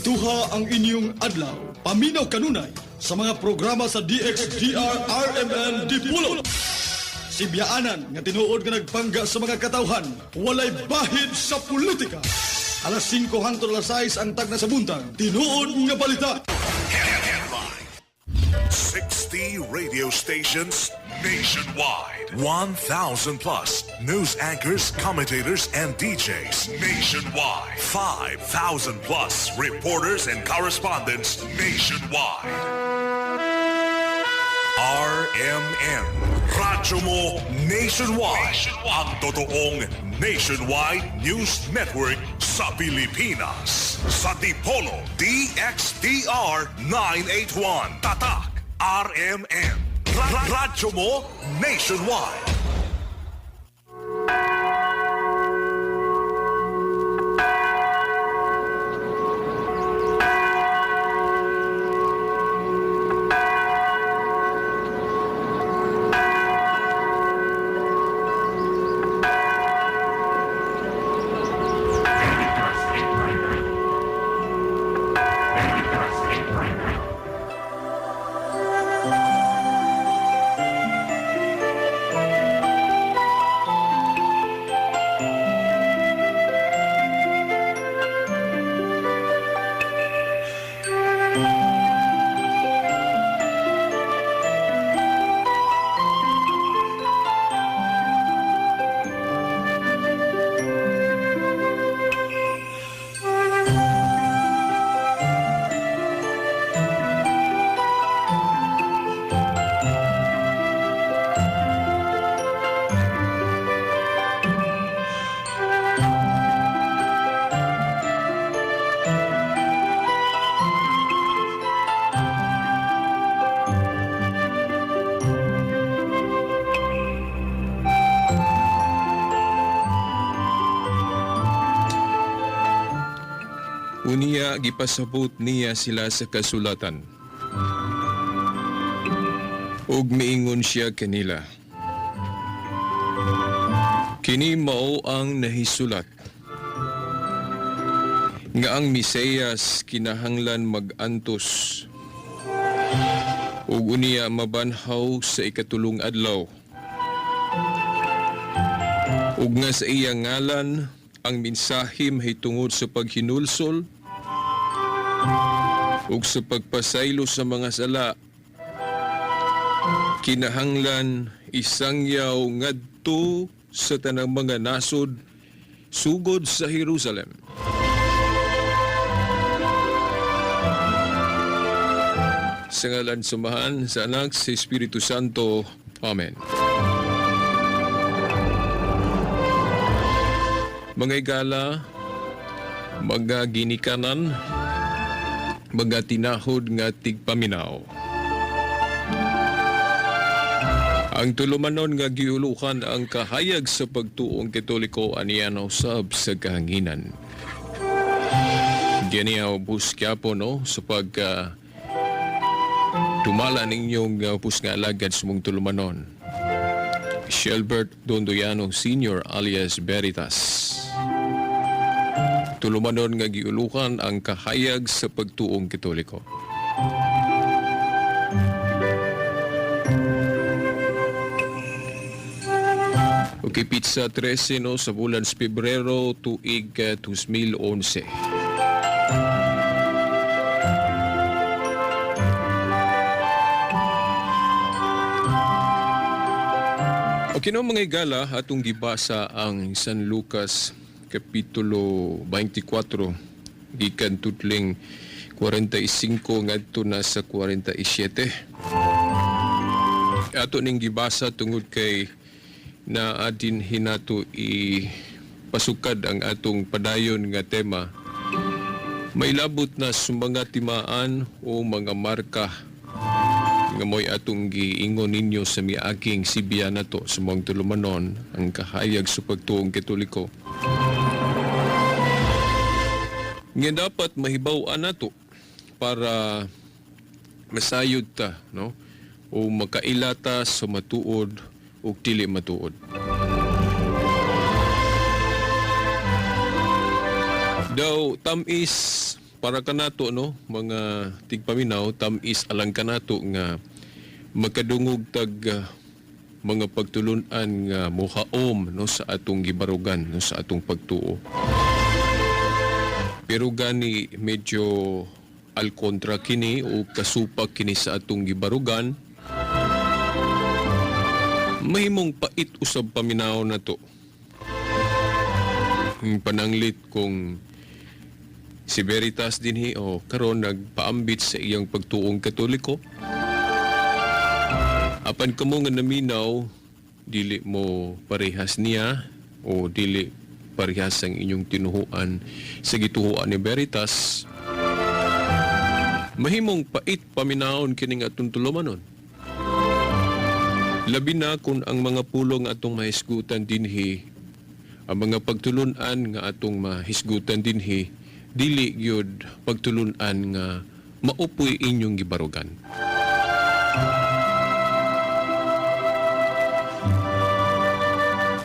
Kumpletuha ang inyong adlaw. Paminaw kanunay sa mga programa sa DXDR RMN Dipolog. Sibyaanan nga tinuod nga nagpangga sa mga katawhan, walay bahid sa politika. Alas 5 hangtod alas 6 ang tagna sa buntag. Tinuod nga balita. Headline: 60 radio stations nationwide. 1,000 plus news anchors, commentators, and DJs nationwide. 5,000 plus reporters and correspondents nationwide. RMN. Radyo mo nationwide. Ang totoong nationwide news network sa Pilipinas. Sa Dipolog, DXDR 981. Tatak, RMN. Radyo mo nationwide. Unya gipasabot niya sila sa kasulatan. Ug miingon siya kanila: "Kini mao ang nahisulat nga ang Mesiyas kinahanglan mag-antos ug unya mabanhaw sa ikatulong adlaw, ug nga sa iya ngalan ang mensahe mahitungod sa paghinulsol ug sa pagpasaylo sa mga sala kinahanglan isangyaw ngadto sa tanang mga nasod, sugod sa Jerusalem." Sa ngalan sa Amahan, sa Anak, sa Espiritu Santo. Amen. Mga igala, mga ginikanan, mga tinahod nga tigpaminaw. Ang tulumanon nga giulukan ang kahayag sa pagtuong Katoliko aniano sab sa kahanginan. Geniya ubos po, no, sa pag tumala ninyong ubos nga alagad sa mong tulumanon. Shelbert Dondoyano Sr. alias Veritas. Tulumanon nga giulukan ang kahayag sa pagtuong Katoliko. Okay, petsa 13, no, sa bulan sa Pebrero tuig 2011. Okay no, mga igala, atong gibasa ang San Lucas Kapitulo 24 gikan tutling 45 ngadto na sa 47. Ato ning gibasa tungod kay naa din hinato i pasukad ang atong padayon nga tema. May labot na sa mga timaan o mga marka nga mo'y atong giingon ninyo sa miaging sibya nato sa mga tulumanon, ang kahayag sa pagtuong Katoliko. Nga dapat mahibaw-an nato para masayod ta, no, o makailata sa matuod o dili matuod. Daw tamis Para kanato, no, mga tigpaminaw, tamis alang kanato nga makadungog tag mga pagtulunan nga mohaom, no, sa atong gibarugan, no, sa atong pagtuo. Pero gani medyo al kontra kini o kasupak kini sa atong gibarugan, mahimong pait usab paminaw na to. Ang pananglit kung si Veritas dinhi o karon nagpaambit sa iyang pagtuong Katoliko. Apan kamo nga naminaw, dili mo parehas niya o dili parehas ang inyong tinuhuan sa gituhuan ni Veritas, mahimong pait paminawon kining atong tulumanon. Labi na kung ang mga pulong atong mahisgutan dinhi, ang mga pagtulunan nga atong mahisgutan dinhi, dili gyud pagtulunan nga maupoy inyong gibarugan.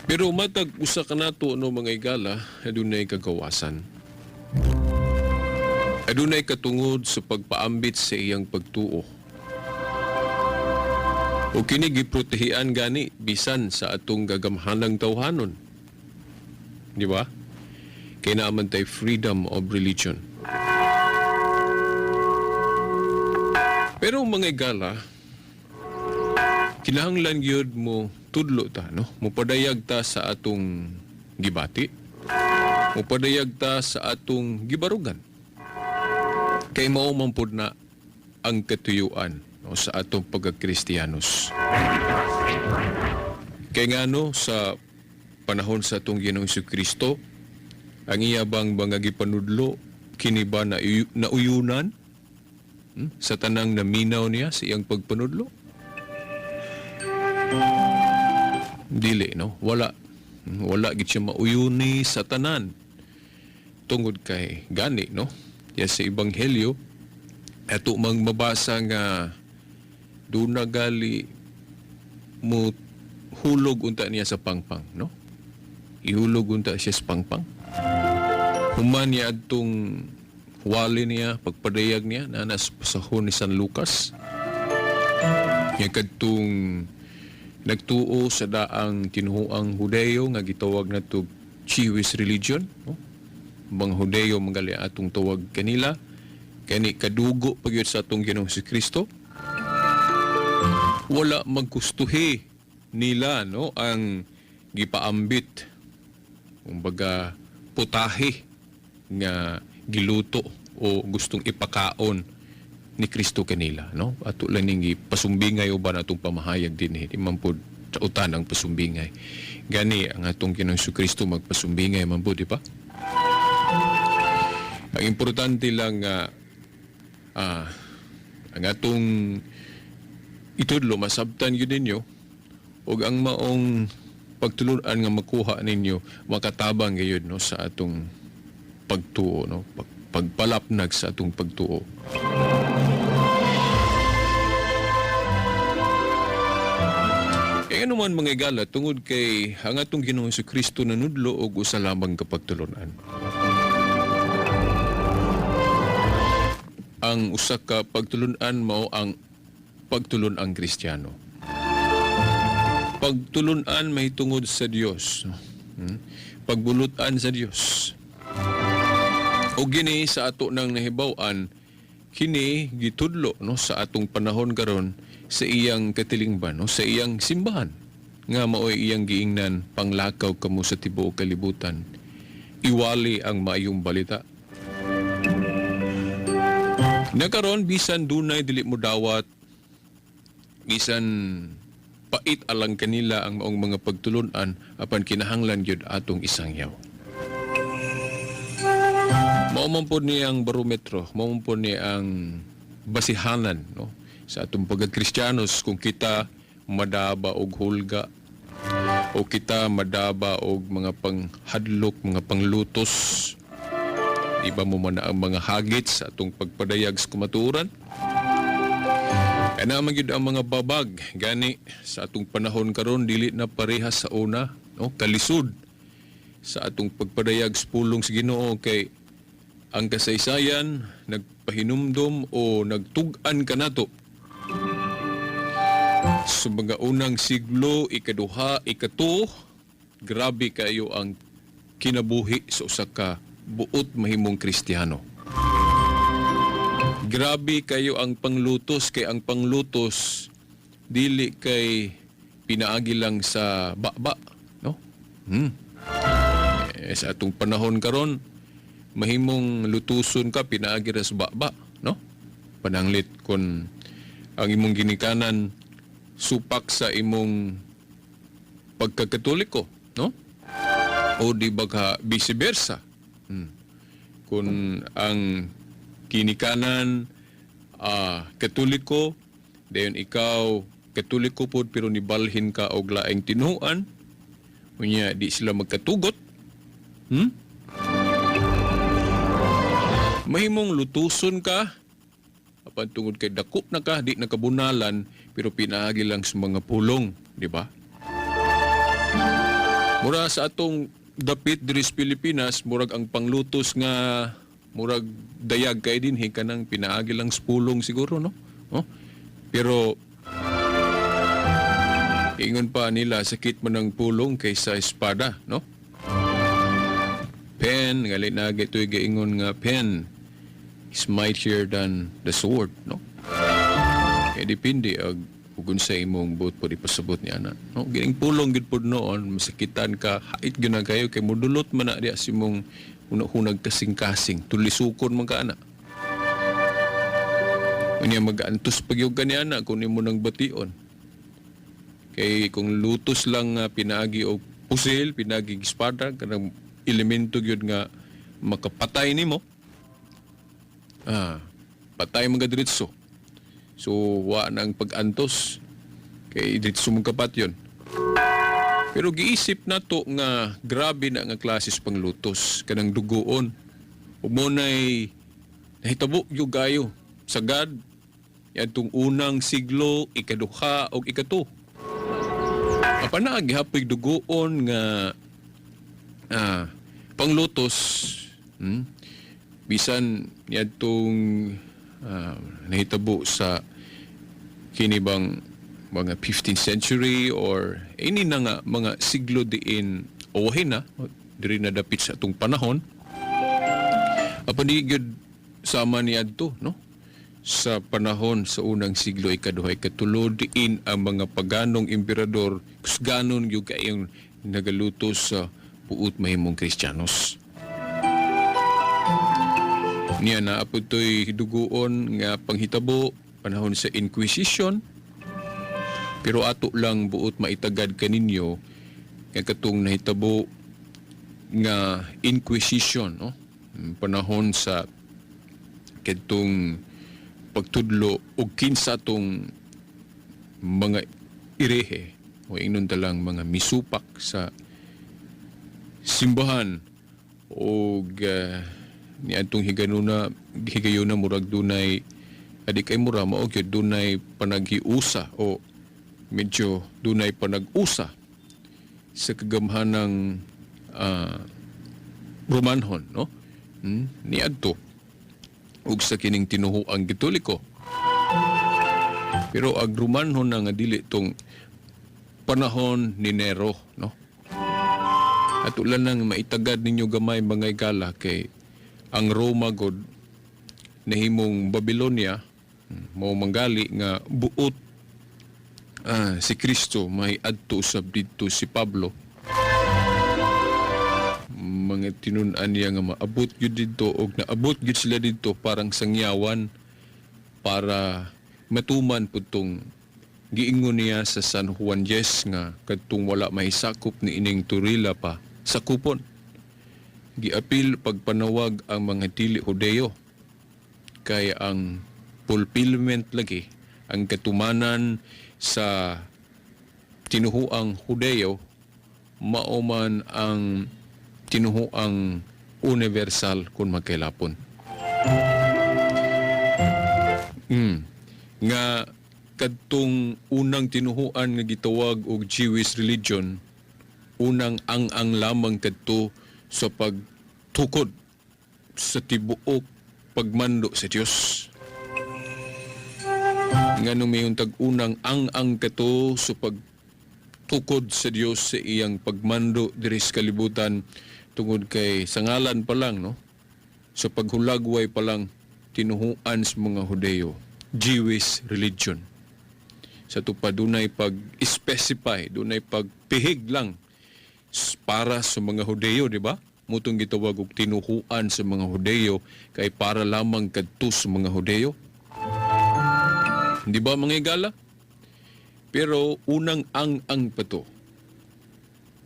Pero matag usa kanato, no, mga igala, adunay kagawasan. Adunay katungod sa pagpaambit sa iyang pagtuo. O kini giprotehian gani bisan sa atong gagamhanang tawhanon. Di ba? Kay naa man tay freedom of religion. Pero, mga igala, kinahanglan gyud mo tudlo ta, no? Mopadayag ta sa atong gibati. Mopadayag ta sa atong gibarugan. Kay mao man pud na ang katuyuan, no, sa atong pagkakristiyanos. Kay ngano sa panahon sa atong Ginoong Kristo, ang iya bang mga gipanudlo kini ba na nauyunan sa tanang naminaw niya sa iyang pagpanudlo? Dili, no? Wala. Wala gid siya mauyuni sa tanan. Tungod kay gani, no? Ya sa Ebanghelyo, ato mang mabasa nga duna gali mo hulog unta niya sa pangpang, no? Ihulog unta siya sa pangpang. Human niya adtong wali niya, pagpadayag niya, na nasa pasahon ni San Lucas. Nga kadtong nagtuo sa daang tinuhuang Hudeyo nga gitawag na to Jewish religion, no? Mga Hudeyo magali atong tawag kanila, kani kadugo pagyud sa atong Ginoong si Kristo. Wala maggustuhi nila, no, ang gipaambit, kumbaga putahe nga giluto o gustong ipakaon ni Kristo kanila, no? Ato lang ning gipasumbingay uban atong pamahayag dinhi, di man pud utan ang pasumbingay. Gani ang atong Ginoong Kristo magpasumbingay man pud, di ba? Ang importante lang nga ang atong itudlo masabtan gyud ninyo ug ang maong pagtulunan nga makuha ninyo makatabang gayud, no, sa atong pagtuo, no, pagpalapnag sa atong pagtuo. Kaya naman, mga igala, tungod kay ang atong Ginoong Kristo nanudlo og usa lamang ka pagtulunan. Ang usa ka pagtulunan mao ang pagtulun-ang Kristiyano. Pagtulunan mahitungod sa Dios. Pagbulutan sa Dios. O gini sa ato nang nahibaw-an, kini gitudlo, no, sa atong panahon karon sa iyang katilingban, no, sa iyang simbahan nga maoy iyang giingnan, "Panglakaw kamo sa tibuok kalibutan, iwali ang maayong balita." Nakaron bisan dunay dili mo dawat, bisan pait alang kanila ang maong mga pagtulunan, apan kinahanglan gyud atong isangyaw. Mao man pod ni ang barometro, mao man pod ni ang basihanan, no, sa atong pagkakristiyanos kung kita madaba og hulga o kita madaba og mga panghadlok, mga panglutos. Di ba mo man na ang mga hagit sa atong pagpadayag sa kamatuoran? Kaya naman gyud ang mga babag gani sa atong panahon karon, dili na parehas sa una, no, kalisod sa atong pagpadayag sa pulong sa Ginoo kay Ang kasaysayan nagpahinumdom o nagtug-an kanato sa mga unang siglo, ikaduha, ikatulo, grabe kayo ang kinabuhi sa usa ka buot mahimong Kristiyano. Grabe kayo ang panglutos, kay ang panglutos dili kay pinaagi lang sa baba, no? Eh, sa atong panahon karon, mahimong lutuson ka pinaagi ra sa baba, no? Pananglit kon ang imong ginikanan supak sa imong pagkakatoliko, no? O di ba ka vice versa? Kung ang ginikanan Katoliko, dayon ikaw Katoliko pod pero nibalhin ka og laing tinuan, unya di sila magkatugot. Mahimong lutuson ka apan tungod kay dako na ka, di nakabunalan, pero pinaagi lang sa mga pulong, di ba? Mura sa atong dapit diri sa Pilipinas, murag ang panglutos nga murag dayag kay dinhi kanang pinaagi lang sa pulong siguro, no? Oh? Pero ingon pa nila, sakit man ang pulong kaysa espada, no? Pen, ngali na ito'y gaingon nga pen is mightier than the sword, no? Kaya depende ag ug unsa imong buot po ipasabot ni ana. No, gining pulong gid pod noon, masakitan ka, hait gyud na kayo kay mudulot man na diya sa imong hunag kasing-kasing, tulisukon man ka ana. Unya mag-antos pag ka ni ana kung imo nang bation. Kay kung lutos lang nga pinaagi og pusil, pinaagi og espada, kanang elemento gyud nga makapatay nimo. Patay man ka diretso. So wa na ang pag-antos kay diretso mong kapatyon. Pero giisip nato nga grabe na nga klase sa panglutos kanang dugoon. Ug mo nay nahitabo gyud gayo sagad yadtong unang siglo, ikaduha ug ikatulo. Apan naa gihapoy dugoon nga panglutos, Bisan niadtong nahitabo sa kini bang mga 15th century or ini na nga mga siglo diin owahin na diri na dapit sa atong panahon, apan di gyud sama niadto, no, sa panahon sa unang siglo, ikaduha, ikatulo, diin ang mga paganong emperador kusganon gyud kayong nagalutos sa puot mahimong Kristiyanos. Niya na apod to'y dugoon nga panghitabo panahon sa Inquisition. Pero ato lang buot maitagad kaninyo nga katong nahitabo nga Inquisition, no? Panahon sa kadtong pagtudlo og kinsa tong mga irehe o ingnon talang mga misupak sa simbahan og niadtong higanuna higayuna, murag dunay adi kay mura mao gyud dunay panaghiusa o medyo dunay panag-usa sa kagamhanang Romanhon, no, niadto ug sa kining tinuhuang Katoliko. Pero ag Romanhon na nga dili tong panahon ni Nero, no? Ato lang nang maitagad ninyo gamay, mga igala, kay ang Roma god nahimong Babylonia, mao manggali nga buot si Kristo may adto usab didto si Pablo. Mga tinun-an niya nga maabot gyud didto og naabot gyud sila didto parang sangyawan para matuman pud tong giingon niya sa San Juan Diez nga kadtong wala mahisakop ni ining turila pa sakupon. Giapil pagpanawag ang mga dili Hudeo kay ang fulfillment lagi, ang katumanan sa tinuhuang Hudeo, mao man ang tinuhuang universal kung magkailapon. Nga kadtong unang tinuhuan nga gitawag og Jewish religion, unang ang-ang lamang kadto sa pagtukod sa tibuok pagmando sa Dios. Nganong mayon tag unang ang-ang kato sa pagtukod sa Dios sa iyang pagmando diri sa kalibutan, tungod kay sa ngalan pa lang, no, sa paghulagway pa lang, tinuhuan sa mga Hudeyo, Jewish religion. Sa tupad dunay pag-specify, dunay pagpihig lang para sa mga Hudeyo, di ba? Mao tong gitawag og tinuhuan sa mga Hudeyo kay para lamang kadto sa mga Hudeyo. Di ba, mga igala? Pero unang ang-ang pa to.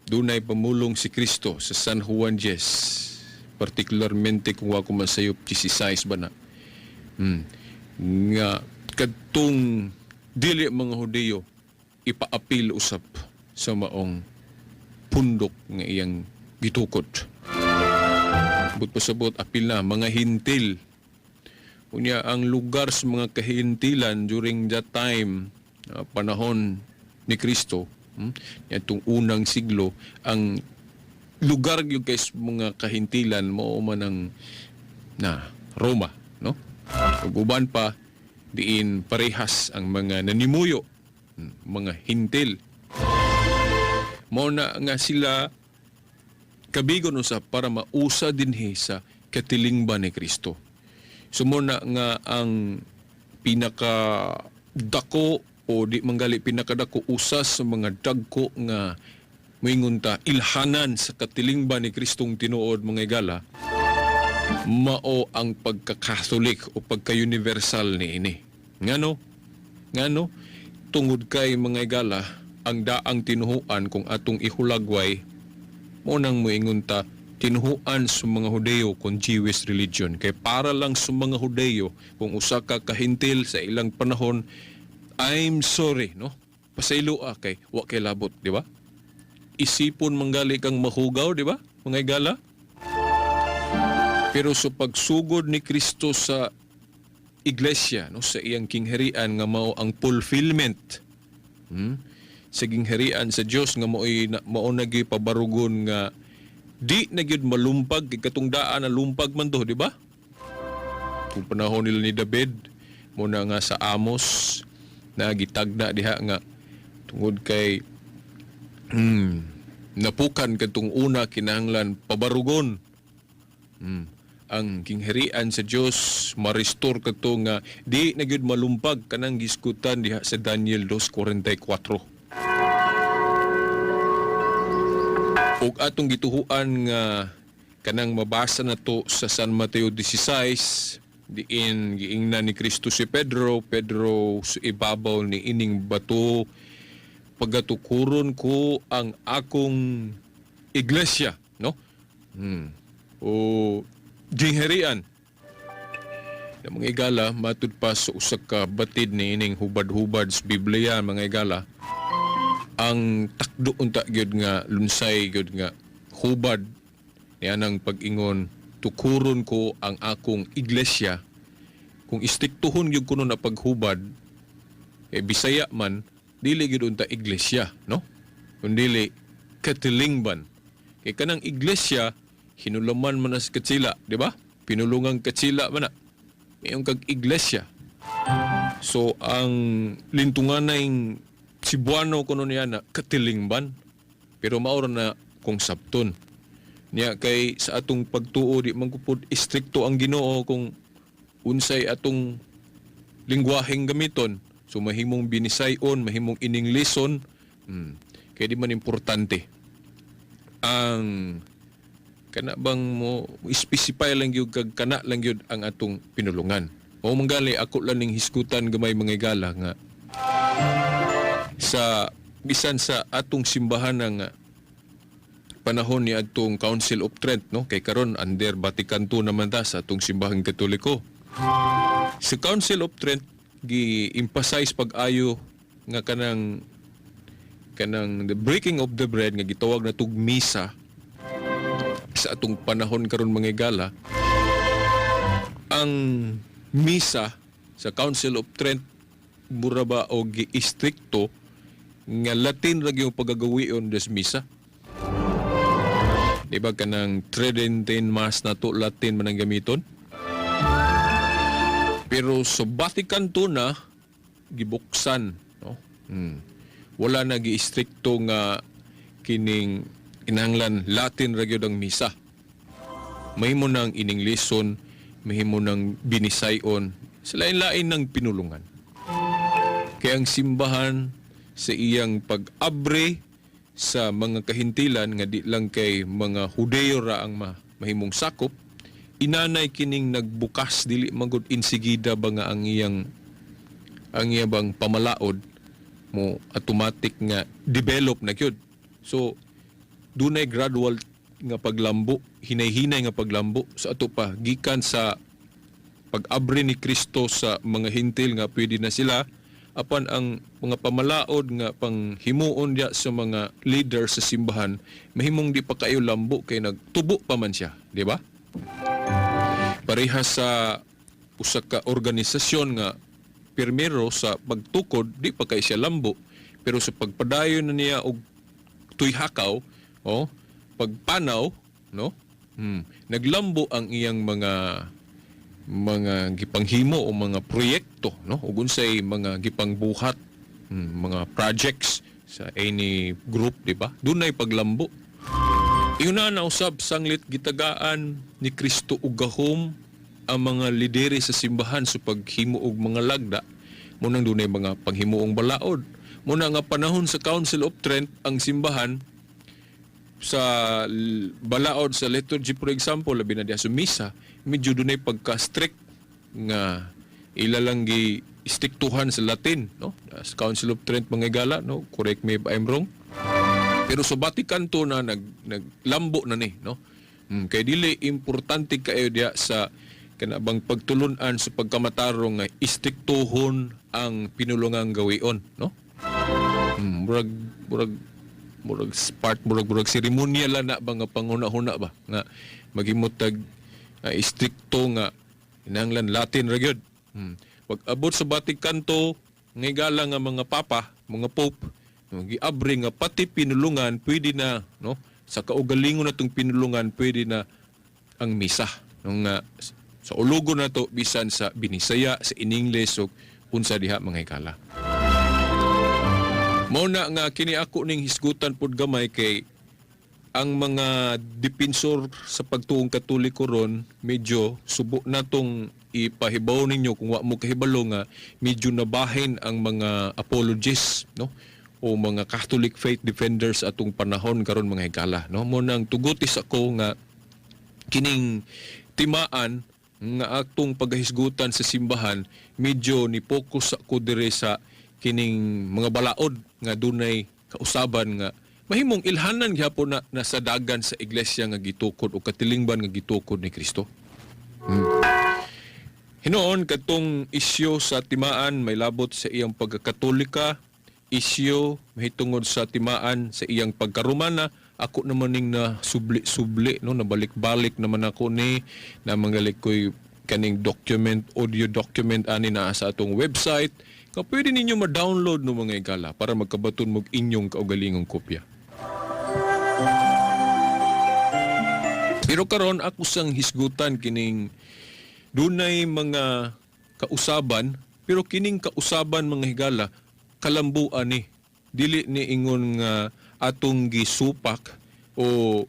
Dunay pamulong si Kristo sa San Juan 10. Particularmente kung ako masayop, 16 ba na? Nga kadtong dili mga Hudeyo ipaapil usap sa maong pundok nga iyang gitukod. But pasabot, apil na mga Hintil. Unya ang lugar sa mga kahintilan during that time, panahon ni Kristo, itong unang siglo, ang lugar gyud kay sa mga kahintilan mao man ang na Roma, no? Ug uban pa diin parehas ang mga nanimuyo, mga Hintil. Mao na nga sila kabigon usab para mausa dinhi sa katilingban ni Kristo. So mao na nga ang pinaka dako o di manggali pinakadako, usas sa mga dagko nga moingon ta ilhanan sa katilingban ni Kristong tinuod, mga igala, mao ang pagka-Catholic o pagka-universal ni ini. Ngano? Ngano? Tungod kay, mga igala, ang daang tinuhuan kung atong ihulagway mao nang moingon ta tinuhuan sa mga Hudeyo kung Jewish religion kay para lang sa mga Hudeyo. Kung usa ka kahintil sa ilang panahon, "I'm sorry," no, pasaylo ah, kay wa kay labot, di ba? Isipon manggali kang mahugaw, di ba, mga igala? Pero sa pagsugod ni Kristo sa iglesia, no, sa iyang kingharian nga mao ang fulfillment sa gingharian sa Dios nga mao'y mao na gyud pabarugon nga di na gyud malumpag, kay katong daan na lumpag man do, di ba? Kung panahon nila ni David, mao na nga sa Amos na gitagna diha nga tungod kay napukan kadtong una, kinahanglan pabarugon ang gingharian sa Dios, ma-restore kadto nga di na gyud malumpag, kanang giskutan diha sa Daniel 2:44. Ug atong gituhuan nga kanang mabasa na to sa San Mateo 16, diin giingnan ni Kristo si Pedro, "Pedro, sa ibabaw ni ining bato pagatukuron ko ang akong iglesia," no? O gingharian. Na mga igala, matud pa sa usa ka batid ni ining hubad-hubad sa Biblia, mga igala, ang takdo unta gyud nga lunsay gyud nga hubad niya ng pag-ingon "tukuron ko ang akong iglesia," kung istriktuhon gyud kuno na paghubad, eh Bisaya man, dili gyud unta iglesia, no, kundili katilingban, kay kanang iglesia hinulaman man as katsila, di ba? Pinulungang katsila man na mayong kag iglesia. So ang lintunganay Cebuano kuno niya na katilingban, pero mao ra na kung sabton niya, kay sa atong pagtuo di man kupod istrikto ang Ginoo kung unsay atong lingwaheng gamiton. So mahimong Binisayon, mahimong Ininglison, kay di man importante ang kana bang mo specify lang gyud kag kana lang gyud ang atong pinulungan. Mao manggali ako lang ning hisgutan gamay, mga igala, nga sa bisan sa atong simbahan nga panahon ni adtong Council of Trent, no, kay karon under Vatican II naman ta sa atong Simbahang Katoliko. Sa Council of Trent gi-emphasize pag-ayo nga kanang kanang the breaking of the bread nga gitawag na tug misa sa atong panahon karon, mga igala. Ang misa sa Council of Trent mura ba og gi-istrikto nga Latin ra gyud pagagawion des misa. Di ba kanang Tridentine Mass nato, Latin man ang gamiton? Pero sa Vatican II na gibuksan, no? Wala na gi-istrikto nga kining kinahanglan Latin ra gyud ang misa. Mahimo nang Iningleson, mahimo nang Binisayon, sa lain-lain ng pinulungan. Kaya ang simbahan sa iyang pag-abre sa mga kahintilan nga di lang kay mga Hudeo ra ang mahimong sakop, inanay kining nagbukas, dili magud insigida ba nga ang iya bang pamalaod mo automatic nga develop na gyud. So dunay gradual nga paglambo, hinay-hinay nga paglambo sa ato pa gikan sa pag-abre ni Kristo sa mga Hintil nga pwede na sila, apan ang mga pamalaod nga panghimuon diya sa mga leader sa simbahan mahimong di pa kayo lambo kay nagtubo pa man siya, di ba? Pareha sa usa ka organisasyon nga pirmero sa pagtukod di pa kay siya lambo, pero sa pagpadayon na niya og tuyhakaw o pagpanaw, no, naglambo ang iyang mga gipanghimo o mga proyekto, no, ug unsay mga gipangbuhat, mga projects sa any group, di ba? Dunay paglambo. Iuna na usab, sanglit gitagaan ni Kristo og gahom ang mga lidere sa simbahan sa paghimo og mga lagda, mo nang dunay mga panghimuong balaod. Mo na nga panahon sa Council of Trent, ang simbahan sa balaod sa liturgy, for example, labi na diha sa misa, medyo dunay pagka-strict nga ila lang gi istriktuhan sa Latin, no? Sa Council of Trent, mga higala, no? Correct me if I'm wrong. Pero sa Vatican II na naglambo na ni, no? Kay dili importante kayo diya sa kanabang pagtulunan sa pagkamatarong nga istriktuhon ang pinulungang gawion, no? Murag part murag seremonya lang na ba nga panguna-huna ba nga maghimutag istrikto nga kinahanglan Latin ra gyud. Pag abot sa Vatican II, ngigala nga mga papa, mga pope, no, giabre nga pati pinulungan pwede na, no? Sa kaugalingon na tong pinulungan pwede na ang misa. No, nga sa ulugo na to bisan sa Binisaya, sa Iningles o unsa diha, mga higala. Mao na nga kini ako ning hisgutan pod gamay kay ang mga depensor sa pagtuong Katoliko ron medyo subo na tong ipahibaw ninyo kung wa mo kahibalo nga medyo nabahin ang mga apologists, no, o mga Catholic faith defenders atong panahon karon, mga higala, no? Mo nang tugutis ako nga kining timaan nga atong paghahisgutan sa simbahan, medyo ni focus ako dire sa kining mga balaod nga dunay kausaban nga mahimong ilhanan gihapon na nasa dagan sa iglesia nga gitukod o katilingban nga gitukod ni Kristo. Hinoon katong isyu sa timaan may labot sa iyang pagkakatolika, isyu mahitungod sa timaan sa iyang pagkaromana, ako naman ning na subli-subli, no, nabalik-balik naman ako ni na mangalik ko'y kaning document, audio document ani naa sa atong website ka pwede ninyo ma-download, no, mga igala, para magkabaton mo inyong kaugalingong kopya. Pero karon ako sang hisgutan kining dunay mga kausaban, pero kining kausaban, mga higala, kalambuan ni, dili ni ingon nga atong gisupak o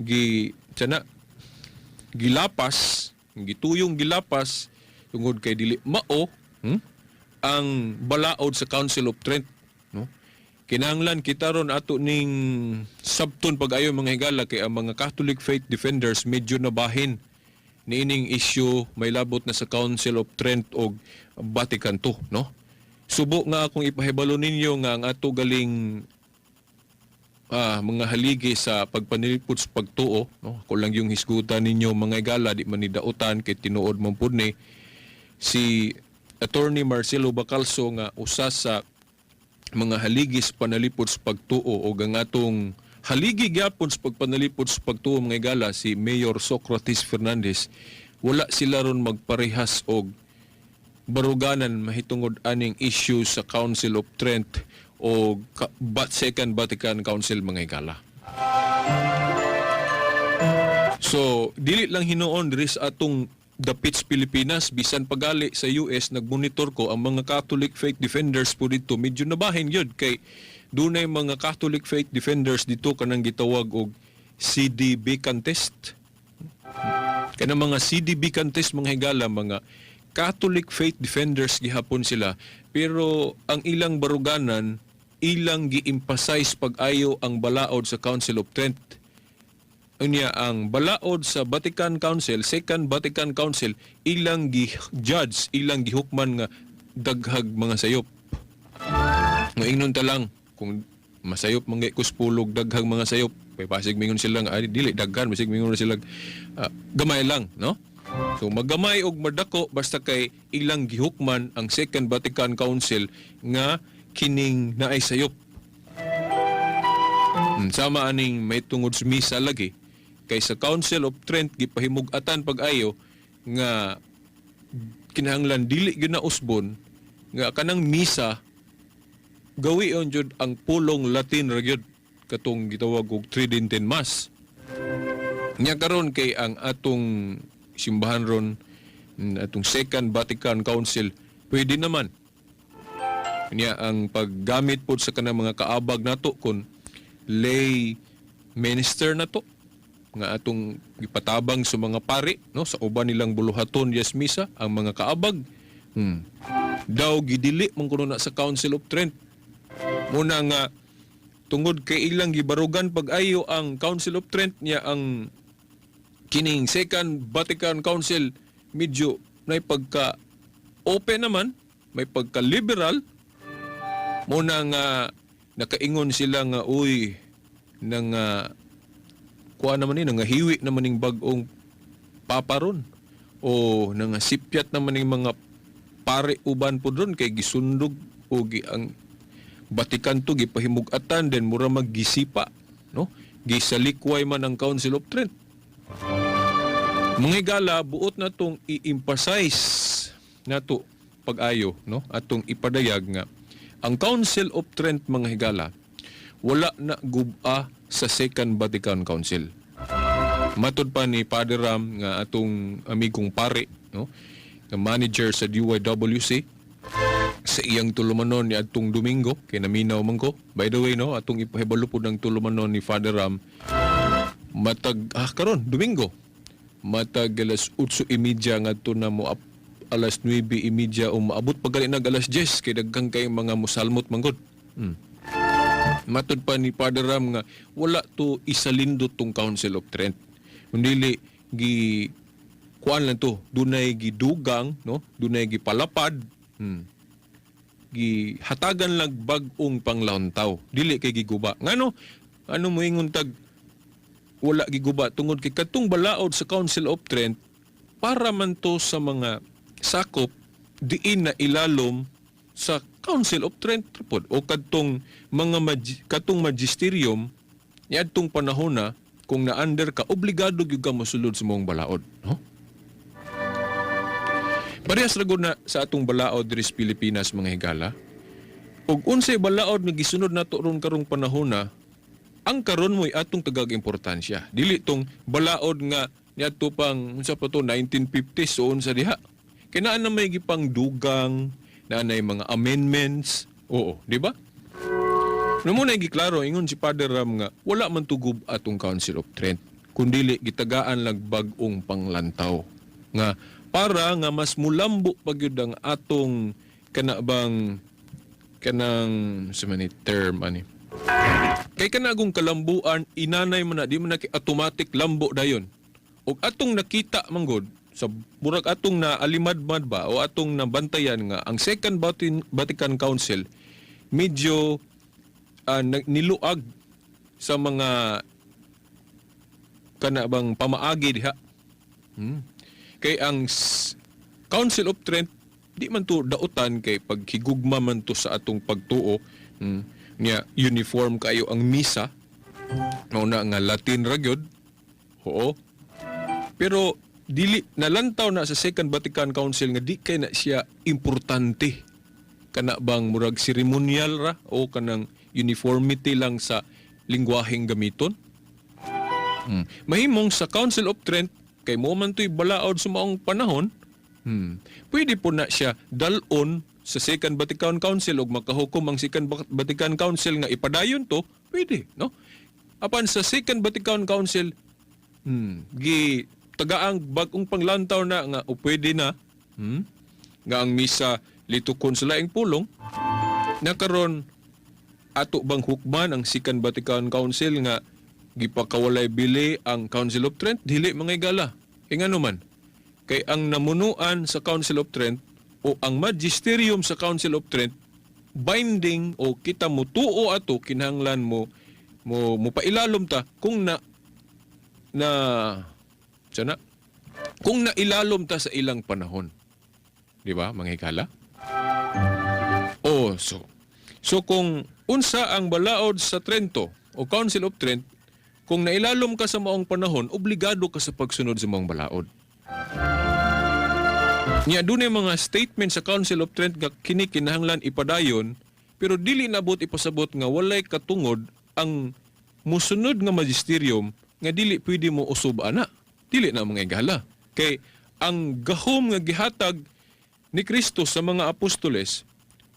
gi tsana gilapas, gituyong gilapas tungod kay dili mao, ang balaod sa Council of Trent, no? Kinahanglan kita ron ato ning sabton pag-ayo, mga higala, kay ang mga Catholic faith defenders medyo nabahin niining issue may labot na sa Council of Trent og Vatican II, no? Subo nga akong ipahibalo ninyo nga ang ato galing mga haligi sa pagpanilipod sa pagtuo, no? Ako lang yung hisgutan ninyo, mga higala, di man ni dautan kay tinuod man pud ni si Attorney Marcelo Bacalso nga usa sa mga haligi sa panalipod sa pagtuo o ang atong haligi gyapon sa pagpanalipod sa pagtuo, mga higala, si Mayor Socrates Fernandez, wala sila ron magparehas og baruganan mahitungod aning issue sa Council of Trent o Second Vatican Council, mga higala. So, dili lang hinuon diri sa atong dapit sa Pilipinas, bisan pagali sa US, nagmonitor ko ang mga Catholic Faith Defenders po dito, medyo nabahin yun kay dunay mga Catholic Faith Defenders dito kanang gitawag og CDB contest. Kanang mga CDB contest, mga higala, mga Catholic Faith Defenders gihapon sila, pero ang ilang baruganan, ilang gi-emphasize pag-ayo ang balaod sa Council of Trent. Unya ang balaod sa Vatican Council, Second Vatican Council, ilang gi-judge, ilang gihukman nga daghag mga sayop. Nga ingnon ta lang kung masayop man kus pulog daghang mga sayop, kay pasig mingon sila nga ay, dili daghan, basig mingon sila gamay lang, no? So magamay og madako, basta kay ilang gihukman ang Second Vatican Council nga kining naay sayop. Sama aning may tungod sa misa lagi kay sa Council of Trent gipahimug-atan pag-ayo nga kinahanglan dili gyud na usbon nga kanang misa gawion jud ang pulong Latin ra gyud, katong gitawag og Tridentine Mass. Nya karon kay ang atong simbahan ron, atong Second Vatican Council, pwede naman. Nya ang paggamit pod sa kanang mga kaabag nato kon lay minister nato nga atong gipatabang sa mga pari, no, sa uban nilang buluhaton yes misa ang mga kaabag, daw gidili man kuno na sa Council of Trent. Muna nga tungod kay ilang gibarugan pag-ayo ang Council of Trent niya, ang kining Second Vatican Council medyo may pagka open naman, may pagka liberal. Muna nga nakaingon sila nga uy nang kuha naman ni nangahiwi naman ning bag-ong papa ron o nangasipyat naman ning mga pare uban po ron kay gisundog o gi ang Vatican to gipahimug-atan, then mura maggisipa, no, gisalikway man ang Council of Trent. Mga higala, buot na tong i-emphasize nato pag-ayo, no, atong ipadayag nga ang Council of Trent, mga higala, wala na guba sa Second Vatican Council. Matod pa ni Father Ram nga atong amigong pare, no, nga manager sa DYWC, sa iyang tulumanon ni atong Domingo kay naminaw man ko. By the way, no, atong ipahibalo pod ang tulumanon ni Father Ram matag karon Domingo matag alas 8:30 ngadto na mo alas 9:30 o maabot pa gali nag alas 10 kay daghan kay mga musalmot manggod. Matod pa ni Father Ram nga wala to isalindot tong Council of Trent. Kundili gi kuan lang to, dunay gidugang, no? Dunay gipalapad. Gihatagan lang bag-ong panglantaw. Dili kay giguba. Ngano? Ano mo ingon tag wala giguba? Tungod kay katong balaod sa Council of Trent para man to sa mga sakop diin na ilalom sa Council of Trent pod o kadtong mga katong magisterium niadtong panahon na kung na-under ka, obligado gyud ka mosulod sa mong balaod, no? Parehas ra gud na sa atong balaod diri sa Pilipinas, mga higala. Ug unsay balaod nga gisunod nato ron karong panahon na ang karon mo'y atong tagag importansya. Dili tong balaod nga niadto pang unsa pa to, 1950s o unsa diha. Kay naa na may gipang dugang, naa nay mga amendments. Oo, di ba? No mo na giklaro ingon si Father Ram nga wala man tugub atong Council of Trent kundili gitagaan lang bag-ong panglantaw nga para nga mas mulambo pa gyud ang atong kana bang kanang sa man ni term ani kay kanagong kalambuan inanay man na, di man na kay automatic lambo dayon. Ug atong nakita manggod sa murag atong na alimadmad ba o atong nabantayan nga ang Second Vatican Council medyo niluag sa mga kana bang pamaagi diha. Kay ang Council of Trent di man to dautan kay paghigugma man to sa atong pagtuo. Nya uniform kayo ang misa. Mao na nga Latin ra gyud. Oo. Pero dili nalantaw na sa Second Vatican Council nga di kay na siya importante. Kana bang murag ceremonial ra o kanang uniformity lang sa lingwaheng gamiton. Mahimong sa Council of Trent kay mo man to'y balaod sa maong panahon, pwede po na siya dalon sa Second Vatican Council ug makahukom ang Second Vatican Council nga ipadayon to, pwede, no? Apan sa Second Vatican Council, gi tagaang bag-ong panglantaw na nga o pwede na, nga ang misa litukon sa laing pulong, na karon ato bang hukman ang Second Vatican Council nga gipakawalay bili ang Council of Trent? Dili, mga higala. E ngano man? Kay ang namunuan sa Council of Trent o ang magisterium sa Council of Trent, binding o kita mutuo ato, kinahanglan mo mo mupailalom ta kung na na sana kung nailalom ta sa ilang panahon. Di ba, mga higala? Oh, so kung unsa ang balaod sa Trento o Council of Trent, kung nailalom ka sa maong panahon, obligado ka sa pagsunod sa maong balaod. Nya dunay mga statement sa Council of Trent nga kini kinahanglan ipadayon, pero dili nabot ipasabot nga walay katungod ang musunod nga magisterium nga dili pwede mo usob ana. Dili na, mga higala. Kay ang gahom nga gihatag ni Kristo sa mga apostoles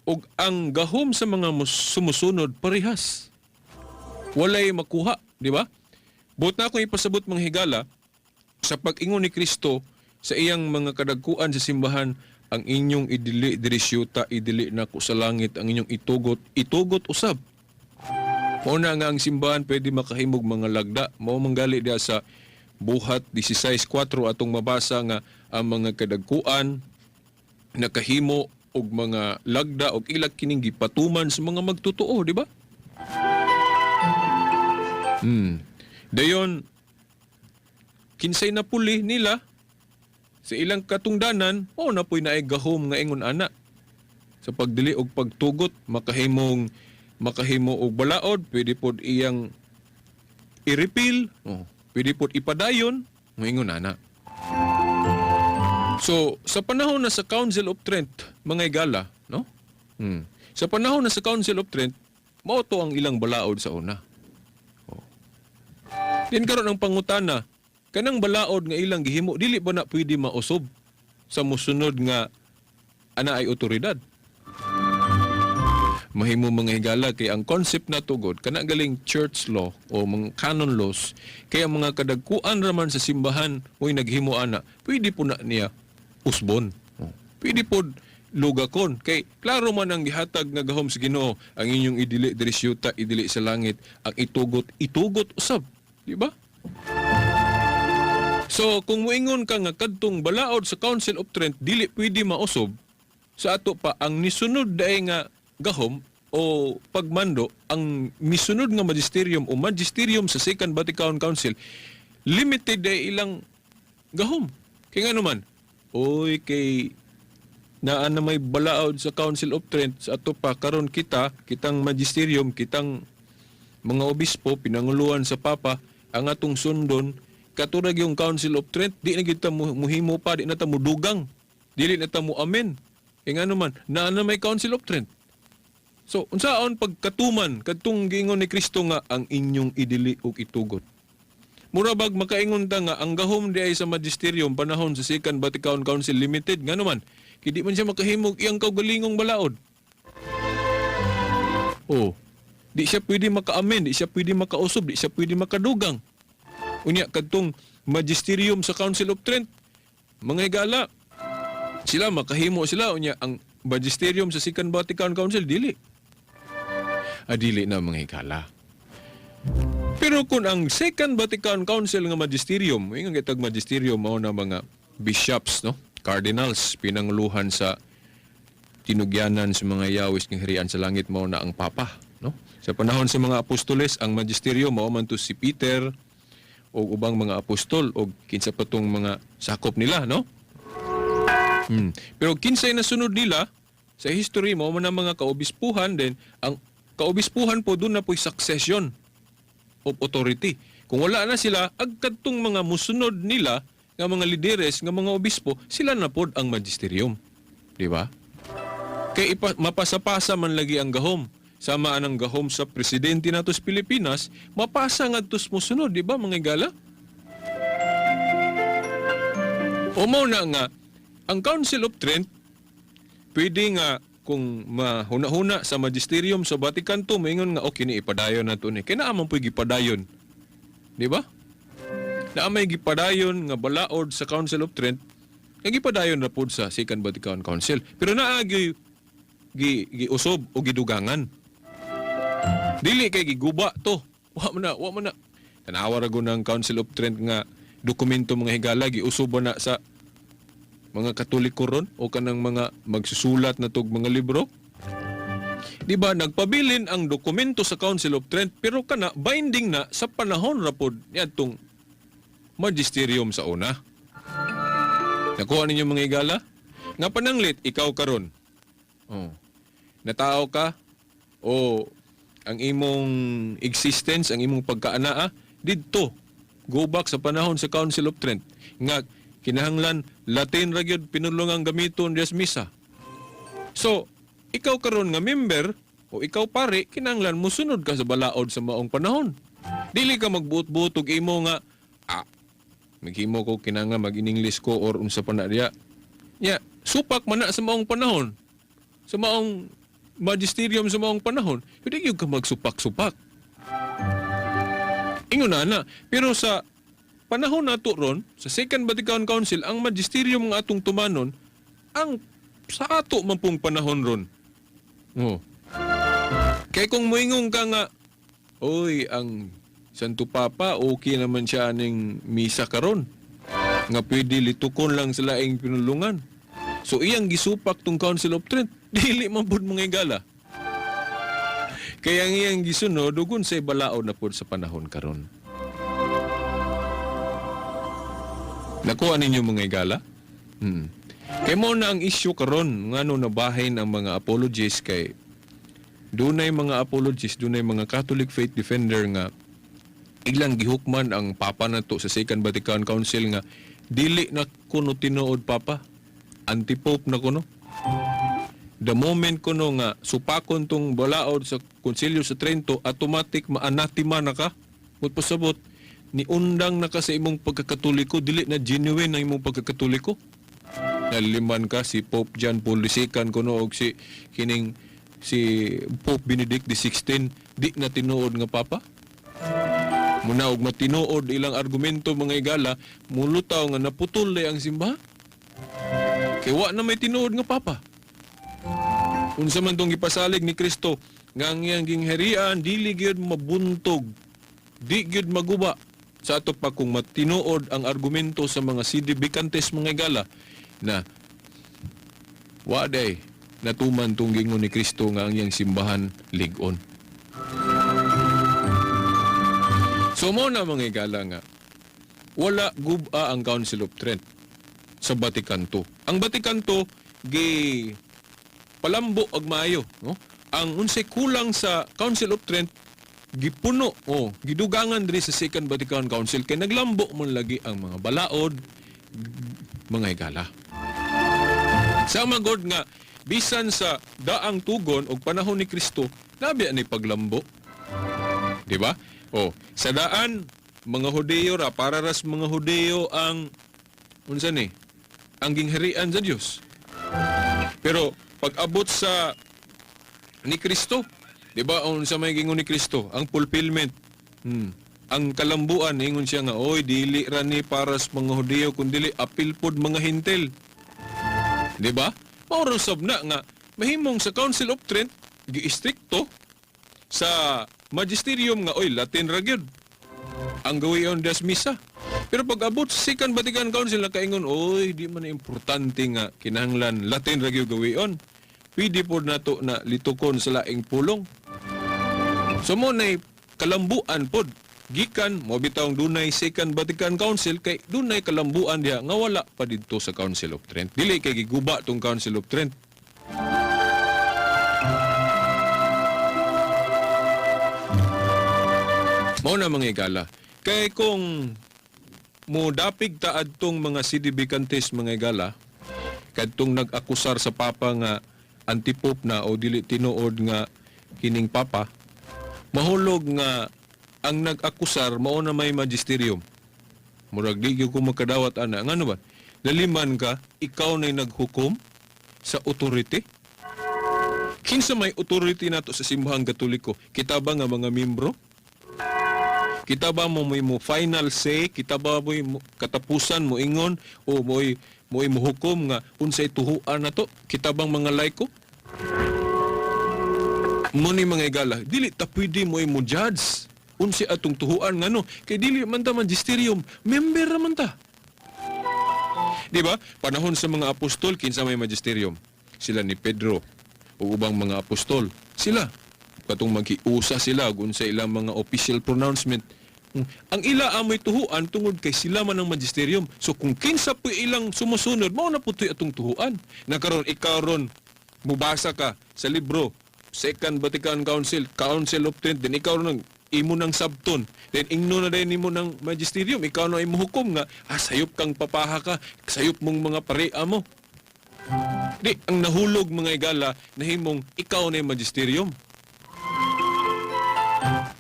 ug ang gahom sa mga sumusunod parehas. Walay makuha, di ba? Buot na akong ipasabot, mga higala, sa pag-ingon ni Kristo sa iyang mga kadagkuan sa simbahan, "Ang inyong idili diri sa yuta, idili nako sa langit, ang inyong itugot, itugot usab." Mao na nga ang simbahan pwede makahimog mga lagda. Mao manggali diha sa Buhat 16:4 atong mabasa nga ang mga kadagkuan nakahimo og mga lagda og ilak kining gipatuman sa mga magtotoo, di ba? Dayon kinsay napuli nila sa ilang katungdanan, o na po'y naay gahom nga ingon ana. Sa pagdili og pagtugot, makahimo og balaod, pwede pod iyang i-repeal, oh, pwede pod ipadayon, moingon ana. So, sa panahon na sa Council of Trent, mga higala, no? Sa panahon na sa Council of Trent, mao to ang ilang balaod sa una. Oh. Din karon ang pangutana, kanang balaod nga ilang gihimo, dili ba na pwede mausog sa musunod nga ana ay otoridad? Mahimo, mga higala, kay ang concept na tugod kana galing church law o mga canon laws, kay ang mga kadagkuan raman sa simbahan mo'y naghimo ana, pwede po na niya usbon. Oh. Pwede po lugakon kay klaro man ang gihatag nga gahom sa Ginoo: ang inyong idili diri sa yuta, idili sa langit, ang itugot, itugot usab, di ba? So kung moingon ka nga kadtong balaod sa Council of Trent dili pwede mausog, sa ato pa ang nisunod daay nga gahom o pagmando, ang misunod nga magisterium o magisterium sa Second Vatican Council, limited day ilang gahom. Kay ngano man? Oy, kay naa na may balaod sa Council of Trent. Sa ato pa karon kita, kitang magisterium, kitang mga obispo pinanguluan sa Papa, ang atong sundon katurag yung Council of Trent. Di na kita muhimo pa, di na ta mudugang, dili na ta mo amen. Kay ngano man? Naa na may Council of Trent. So unsaon pagkatuman kadtong giingon ni Kristo nga ang inyong idili ug itugot? Mura bag makaingon ta nga ang gahom di ay sa magisterium panahon sa Second Vatican Council limited. Ngano man? Kay di man siya makahimog iyang kaugalingong balaod. Oh, di siya pwede maka-amend, di siya pwede makausog, di siya pwede makadugang. Unya kadtong magisterium sa Council of Trent, mga higala, sila makahimo sila, unya ang magisterium sa Second Vatican Council dili. Ah, dili na, mga higala. Pero kung ang Second Vatican Council nga magisterium, ingon kitag magisterium, mao na mga bishops, no? Cardinals, pinanguluhan sa tinugyanan sa mga yawis ng harian sa langit, mao na ang Papa, no? Sa panahon sa mga apostoles, ang magisterium mao man to si Peter o ubang mga apostol o kinsa pa tong mga sakop nila, no? Pero kinsay nasunod nila sa history, mao man ang mga kaobispuhan din. Ang kaobispuhan po, doon na po'y succession of authority. Kung wala na sila, agkadtong mga musunod nila nga mga lideres, nga mga obispo, sila na pod ang magisterium. Di ba? Kay mapasapasa man lagi ang gahom. Sama anang gahom sa presidente nato sa Pilipinas, mapasa ngadto sa mosunod, di ba mga higala? O mao na nga ang Council of Trent pwede nga kung mahuna-huna sa magisterium sa Vatican II, moingon nga okay ni ipadayon nato ni. Kay naa man po'y gipadayon. Di ba? Naa may gipadayon nga balaod sa Council of Trent, nga gipadayon na pod sa Second Vatican Council. Pero naa gyud giusob o gidugangan. Dili kay giguba to. Wa man na, wa man na. Tanawa ra gud ng Council of Trent nga dokumento, mga higala, giusob ba na sa mga Katoliko ron o kanang mga magsusulat na tog mga libro? Di ba nagpabilin ang dokumento sa Council of Trent, pero kana binding na sa panahon ra pod niadtong magisterium sa una. Nakuha ninyo, mga higala? Nga pananglit ikaw karon. Oh. Natao ka o ang imong existence, ang imong pagkaanaa didto go back sa panahon sa Council of Trent nga kinahanglan Latin ra gyud pinulungang gamiton diya sa misa. So, ikaw karon nga member o ikaw pare, kinahanglan musunod ka sa balaod sa maong panahon. Dili ka magbuot-buot og imo nga maghimo ko kinahanglan mag-English ko or unsa pa na diya. Nya, supak man na sa maong panahon. Sa maong magisterium sa maong panahon, hindi gyud ka magsupak-supak. Ingon na na. Pero sa panahon nato ron, sa Second Vatican Council, ang magisterium nga atong tumanon, ang sa ato man pong panahon ron. Oh. Kay kung moingon ka nga, "Oy, ang Santo Papa, okay naman siya aning misa karon. Nga pwede litukon lang sa laing pinulungan. So iyang gisupak tong Council of Trent." Dili man pud, mga higala. Kaya ang iyang gisunod, dugon sa balaod na pud sa panahon karon. Nakuha ninyo, mga higala? Kay mao na ang issue karon ngano nabahin ang mga apologists, kay dunay mga apologists, dunay mga Catholic faith defender nga ilang gihukman ang papa nato sa Second Vatican Council nga dili na kuno tinuod papa, anti-pope na kuno. The moment kuno nga supakon tong balaod sa Konsilyo sa Trento, automatic maanatima na ka. Mut pasabot ni undang na ka sa imong pagkakatoliko, dili na genuine ang imong pagkakatoliko. Naliman ka si Pope John Paul II kuno og si kining si Pope Benedict XVI di na tinuod nga papa. Muna og matinuod ilang argumento, mga higala, mulutaw nga naputol ang simbahan. Kay wa na may tinuod nga papa. Unsa man tong gipasalig ni Kristo nga ang iyang gingharian dili gyud mabuntog, di gyud maguba? Sa ato pa kung matinuod ang argumento sa mga sedevacantists, mga higala, na wa day natuman tong gingon ni Kristo nga ang iyang simbahan lig-on. So mao na, mga higala, nga wala guba ang Council of Trent sa Vatican II. Ang Vatican II gi palambo og maayo, no? Ang unsay kulang sa Council of Trent gipuno o gidugangan diri sa Second Vatican Council kay naglambo man lagi ang mga balaod, mga higala. Sa magod nga bisan sa daang tugon og panahon ni Kristo, nabi ni paglambo. Di ba? O, sa daan mga Hudeo ra, para ras mga Hudeo ang unsa ni? Ang gingharian sa Dios. Pero pag abot sa ni Kristo, di ba unsa may gingon ni Kristo? Ang fulfillment. Ang kalambuan, ingon siya nga, "Oy, dili ra ni para sa mga Hudeo kun dili apil pod mga Hentil." Di ba? Mao ra sab na nga mahimong sa Council of Trent giistrikto, sa magisterium nga, "Oy, Latin ra gyud ang gawion des misa." Pero pag abot sa Second Vatican Council, nakaingon, "Oy, di man na importante nga kinahanglan Latin ra gyud gawion. Pwede pod nato na litukon sa laing pulong." So mao nay kalambuan pod gikan mao bitawng dunay Second Vatican Council kay dunay kalambuan diha nga wala pa didto sa Council of Trent. Dili kay giguba tong Council of Trent. Mao na, mga higala. Kay kung mo dapig ta adtong mga sedevacantists, mga higala, kadtong nag-akusar sa papa nga anti-pope na o dili tinuod nga kining papa, mahulog nga ang nag-akusar mao na may magisterium. Murag di gyud ko makadawat ana. Ngano ba? Laliman ka, ikaw na'y naghukom sa authority. Kinsa may authority nato sa simbahang Katoliko? Kita ba nga mga membro? Kita ba mo may mo final say? Kita ba mo katapusan mo ingon o mo'y mo'y mohukom nga unsay tuhuan nato? Kita bang mga laiko? Mo ni mga igala, dili ta pwede mo mo judge unsay atong tuhuan, ngano kay dili man ta magisterium, member ra man ta. Di ba? Panahon sa mga apostol, kinsa may magisterium? Sila ni Pedro o ubang mga apostol. Sila katong maghiusa sila ug unsa ilang mga official pronouncement. Ang ila amoy tuhuan tungod kay sila man ang magisterium. So kung kinsa po ilang sumusunod, mao na putoy atong tuhuan. Na karon ikaw ron mubasa ka sa libro Second Vatican Council, Council of Trent, then ikaw nang imo nang sabton. Then ingno na din nimo ng magisterium, ikaw na imo hukom nga sayop kang papaha ka, sayop mong mga parea mo. Di, ang nahulog mga igala, nahimong ikaw na yung magisterium.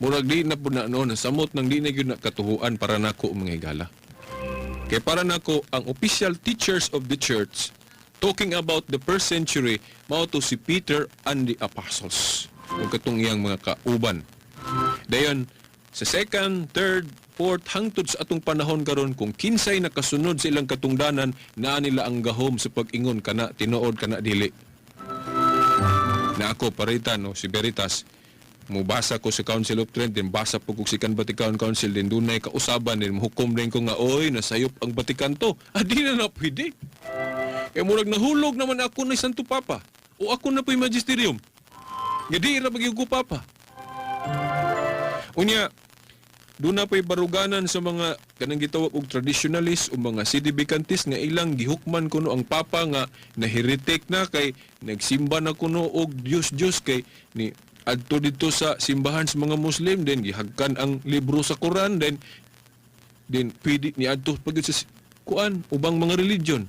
Murag di na po na noon, samot nang di na gyud na katuhuan para nako, mga igala. Kay para nako ang official teachers of the church, talking about the first century, mao to si Peter and the apostles ug katong iyang mga kauban. Dayon sa second, third, fourth hangtod sa atong panahon karon, kung kinsay nakasunod sa ilang katungdanan, naa nila ang gahom sa pag-ingon kana tinuod, kana dili. Na ako paritan no si Veritas, mubasa ko sa Council of Trent, din basa po ko Second Vatican Council, din dunay kausaban, din hukom din ko nga oy nasayop ang Vatican to. Ah, di na na pwede. Kay murag nahulog naman ako na Santo Papa o ako na po'y magisterium. Nga di ra magyud ko papa. Unya, doon na po'y baruganan sa mga kanang gitawag og traditionalist o mga sedevacantists nga ilang gihukman kuno ang papa nga naheretic na kay nagsimba na kuno og Dios Dios, kay ni adto dito sa simbahan sa mga Muslim, then gihagkan ang libro sa Quran, then pwede ni adto pag sa kuan ubang mga religion.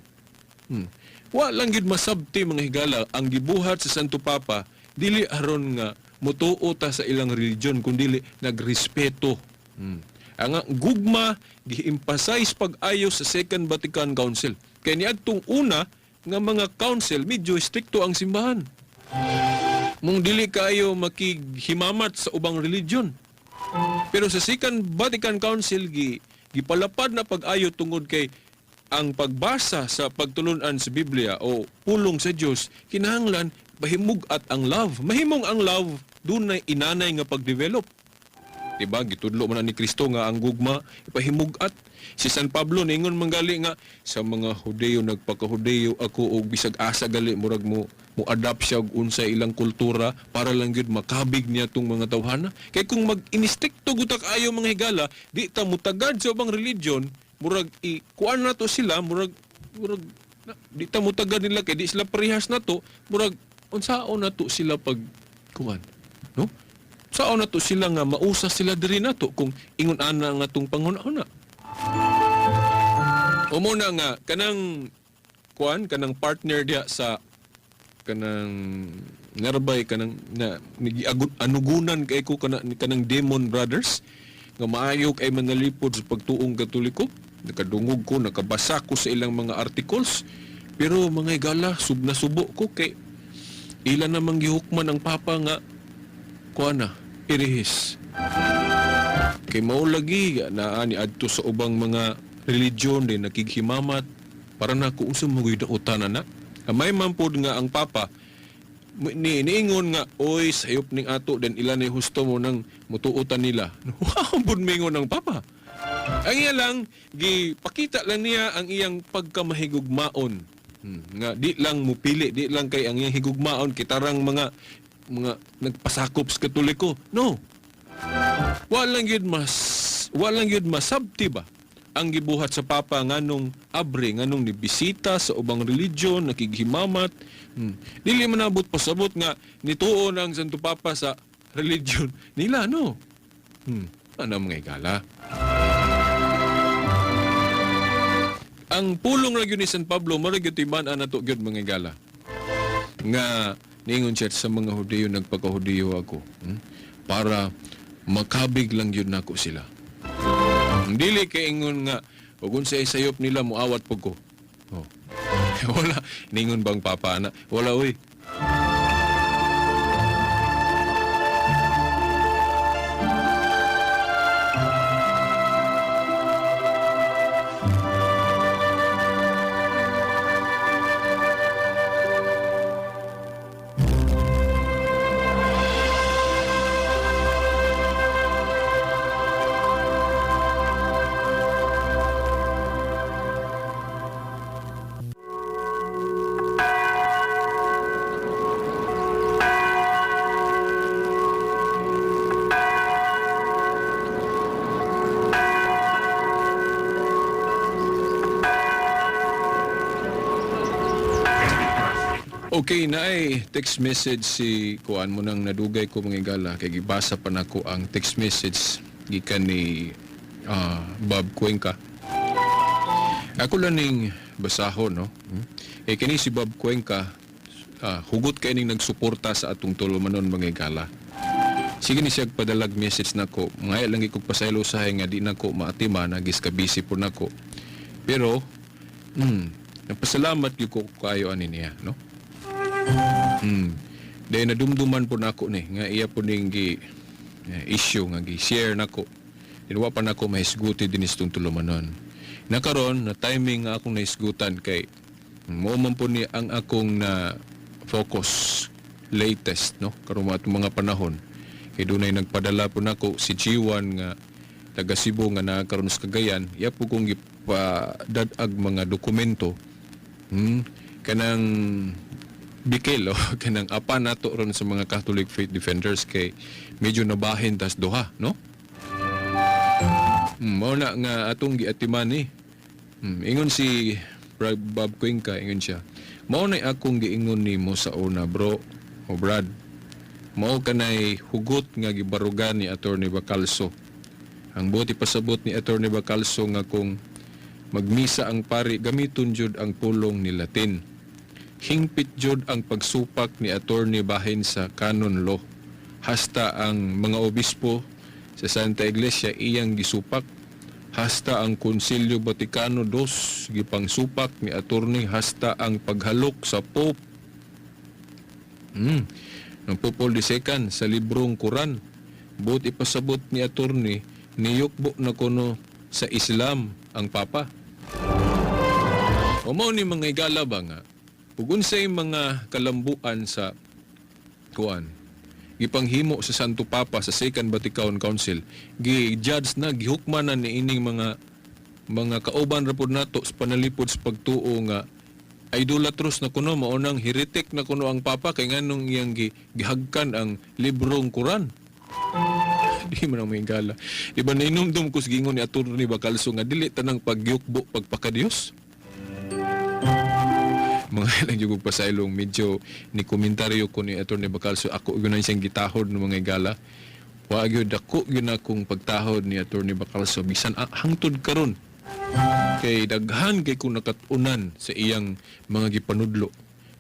Wa lang gyud masabti, mga higala, ang gibuhat sa Santo Papa dili aron nga mutuo ta sa ilang religion, kundili nagrespeto. Ang gugma gi-emphasize pag-ayo sa Second Vatican Council. Kay niadtong una nga mga council, medyo strikto ang simbahan. Mung dili kaayo makighimamat sa ubang religion. Pero sa Second Vatican Council gipalapad na pag-ayo tungod kay ang pagbasa sa pagtulunan sa Biblia o pulong sa Dios kinahanglan bahimug-at ang love. Mahimong ang love dunay inanay nga pagdevelop. Diba? Gitudlo man na ni Kristo nga ang gugma ipahimug-at. Si San Pablo ningon manggali nga sa mga Hudeyo nagpakahudeyo ako og bisag asa gali, murag mo adapt siya og unsa ilang kultura para lang gyud makabig niya tong mga tawhana. Kay kung mag-inistrikto gud ta kaayo, mga higala, di ta mutagad sa ubang religion, murag i kuan na to sila, murag na, di ta mutagad nila kay di sila parehas na to, murag unsaon na to sila pag kuan, no? Sao na to sila nga mausa sila diri nato kung ingon ana nga atong panghuna-huna. O mo na nga kanang kuan, kanang partner diha sa kanang narbay, kanang na anugunan kay ko kana kanang Demon Brothers nga maayo kay manalipod sa pagtuong Katoliko. Nakadungog ko, nakabasa ko sa ilang mga articles, pero mga igala, sub na subo ko kay ila namang gihukman ang papa nga kuana irihis, kay mao lagi naa ni adto sa ubang mga religion din nakighimamat. Para na kung unsa mo gyud utan na amay man pod nga ang papa ni niingon nga oy sayop ning ato, then ila ni husto mo nang mutuotan nila. Wow pud mingon ang papa. Ang iya lang gipakita lang niya ang iyang pagkamahigugmaon, nga di lang mupili, di lang kay ang iyang higugmaon kitarang mga nagpasakop sa Katoliko, no. Walang gyud masabti ba ang gibuhat sa papa, nganong abre, nganong nibisita sa ubang religion, nakighimamat. Dili man nabot pasabot nga nituo ang Santo Papa sa religion nila, no. Ano, mga igala? Ang pulong ra gyud ni San Pablo mara gyud timan-an nato gyud, mga igala. Nga niingon siya sa mga Hudiyo, nagpakahudiyo ako. Para makabig lang yun nako sila. Dili kay ingon nga ug unsa sayop nila muawat pug ko. Oh. Wala ningon bang papa ana? Wala oy. Okay, na ay text message si kuan mo nang nadugay ko mga igala kay gibasa pa nako ang text message gikan ni Bob Cuenca. Ako lang ning basahon, no. Eh kini si Bob Cuenca hugot kay ning nagsuporta sa atong tulumanon mga igala. Sige ni siya padalag message nako. Mga lang ikog pasaylo usahay nga di nako maatima nagis ka busy po nako. Pero napasalamat gyud ko kaayo ani niya, no? Dahil nadumduman po nako ni nga iya po ning gi issue nga gi share nako. Din wa pa nako mahisguti dinis tong tulumanon. Nakaron na timing nga akong nahisgutan kay mo man po ni ang akong na focus latest, no, karon atong mga panahon. Kay dunay nagpadala po nako si G1 nga taga Cebu nga naa karon sa Cagayan, iya po kong gipadad-ag mga dokumento. Kanang bikil o kanang apa nato ron sa mga Catholic Faith Defenders kay medyo nabahin tas duha, no? Mao na nga atong giatiman ni. Ingon si Bob Cuenca, ingon siya. Mao na akong giingon nimo sa una, bro o Brad. Mao kanay hugot nga gibarugan ni Attorney Bacalso. Ang buti pasabot ni Attorney Bacalso nga kung magmisa ang pari gamiton jud ang pulong ni Latin. Hingpit jud ang pagsupak ni Attorney bahin sa canon law. Hasta ang mga obispo sa Santa Iglesia iyang gisupak. Hasta ang Konsilyo Vaticano II gipangsupak ni Attorney, hasta ang paghalok sa Pope. Ng Pope Paul II sa librong Quran. Buot ipasabot ni Attorney niyukbo na kuno sa Islam ang Papa. O mao ni mga higala ba nga ug unsay mga kalambuan sa kuan gipanghimo sa Santo Papa sa Second Vatican Council, gi-judge na, gihukman na niining mga kauban ra pud nato sa panalipod sa pagtuo nga idolatros na kuno, mao nang heretic na kuno ang Papa kay nganong iyang gihagkan ang librong Quran. Di man ang mahigala. Di ba nainumdum ko sa gingon ni Attorney Bacalso nga dili tanang pagyukbo pagpakadiyos? Mga ilang yung pasaylong medyo ni komentaryo ko ni Attorney Bacalso, ako yun ang siyang gitahod ng mga igala. Wa gyud dako gyud akong pagtahod ni Attorney Bacalso bisan hangtod karon. Kay daghan kay kung nakat-unan sa iyang mga gipanudlo.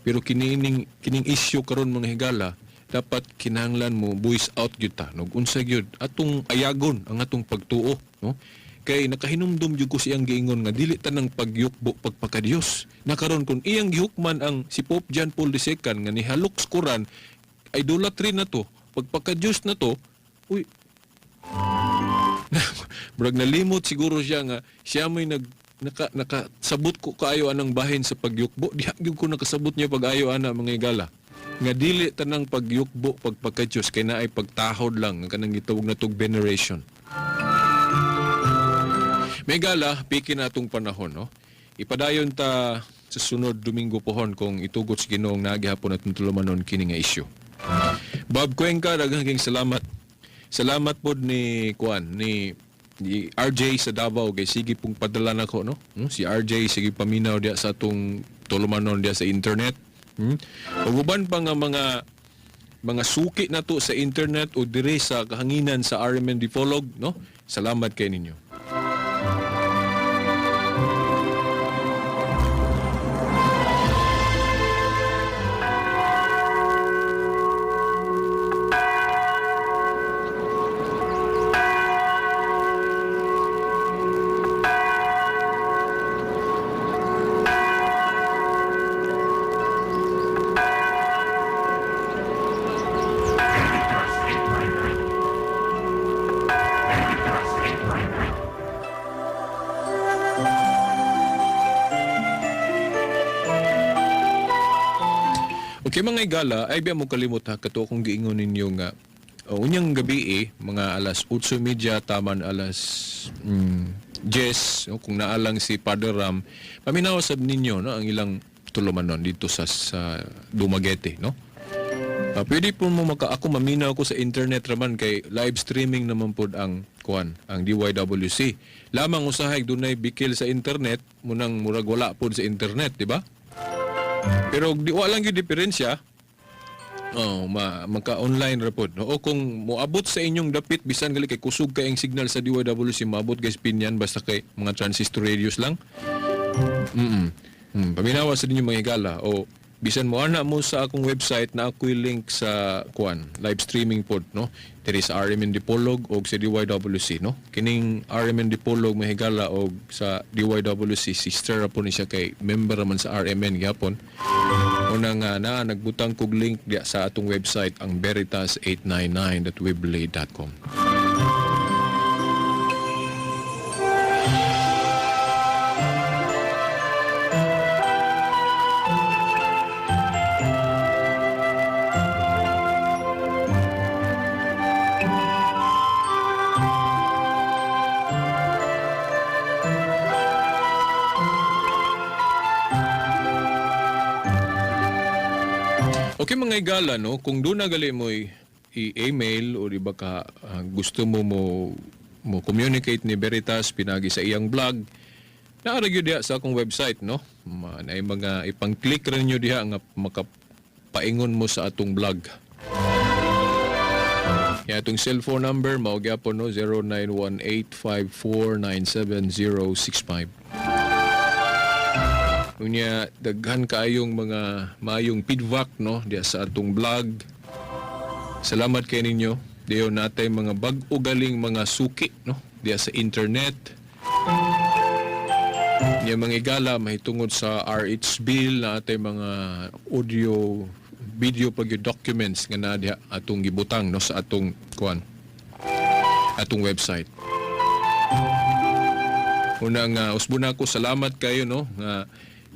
Pero kining issue karon mga higala, dapat kinahanglan mo voice out gyud ta. No, unsa gyud atong ayagon ang atong pagtuo, no? Kay nakahinumdum gyud ko siyang giingon nga dili tanang pagyukbo pagpakadiyos. Nakaron kun iyang gihukman ang si Pope John Paul II nga nihalok sa Quran, idolatry na to, pagpakadiyos na to. Uy, murag nalimot siguro siya nga siya may nakasabot ko kaayo anang bahin sa pagyukbo. Diha gyud ko nakasabot niya pag-ayo ana mga higala. Nga dili tanang pagyukbo pagpakadiyos kay naay pagtahod lang nga kanang gitawag na tog veneration. May gala, piki na atong panahon, no? Ipadayon ta sa sunod Domingo pohon kung itugot sa Ginoong nagihapon at tulumanon kini nga isyu. Bob Cuenca, daghang kayong salamat. Salamat pod ni Kuan, ni RJ sa Davao kay sige pong padala nako, no? Si RJ sige paminaw diya sa atong tulumanon diya sa internet. Ug uban pa nga mga suki na to sa internet o dire sa kahanginan sa RMN Dipolog, no? Salamat kay ninyo. Okay, mga igala, ay biya mo kalimot ha, kato akong giingon ninyo nga unyang gabi eh, mga alas 8:30 taman alas 10, no, kung naalang si Father Ram, paminaw sab ninyo, no, ang ilang tulumanon dito sa Dumaguete, no? Pwede po mo maka ako maminaw ko sa internet raman kay live streaming naman pod ang kuan, ang DYWC. Lamang usahay dunay bikil sa internet, munang murag wala pod sa internet, di ba? Pero di wala lang gyud diferensya. Oh, maka-online ra pod, no? O kung moabot sa inyong dapit bisan gali kay kusog kay ang signal sa DYWC, maabot guys pinyan basta kay mga transistor radios lang. Paminawa sa ninyo mga higala o bisan mo ana mo sa akong website na ako'y link sa kuan live streaming pod, no, diri sa RMN Dipolog og sa DYWC, no. Kining RMN Dipolog, mga higala, og sa DYWC, sister ra po ni siya kay member man sa RMN gyapon. Una nga na nagbutang kog link diya sa atong website, ang veritas899.weblay.com. Okay mga igala, no, kung doon na gali mo i-email o di ba ka gusto mo mo mo communicate ni Veritas pinagi sa iyang blog, naa ra gyud diha sa akong website, no. Naay mga ipang-click ra ninyo diha nga makapaingon mo sa atong blog. Ya atong cellphone number mao gyapon, no, 0918549765. Unya daghan kaayong mga maayong feedback, no, diya sa atong blog. Salamat kay ninyo. Diyo natay mga bag-o galing mga suki, no, diya sa internet. Nya mga igala, mahitungod sa RH bill na atay mga audio video pag yung documents nga na diha atong gibutang, no, sa atong kuan, atong website. Una nga usbo na ako, salamat kayo, no, nga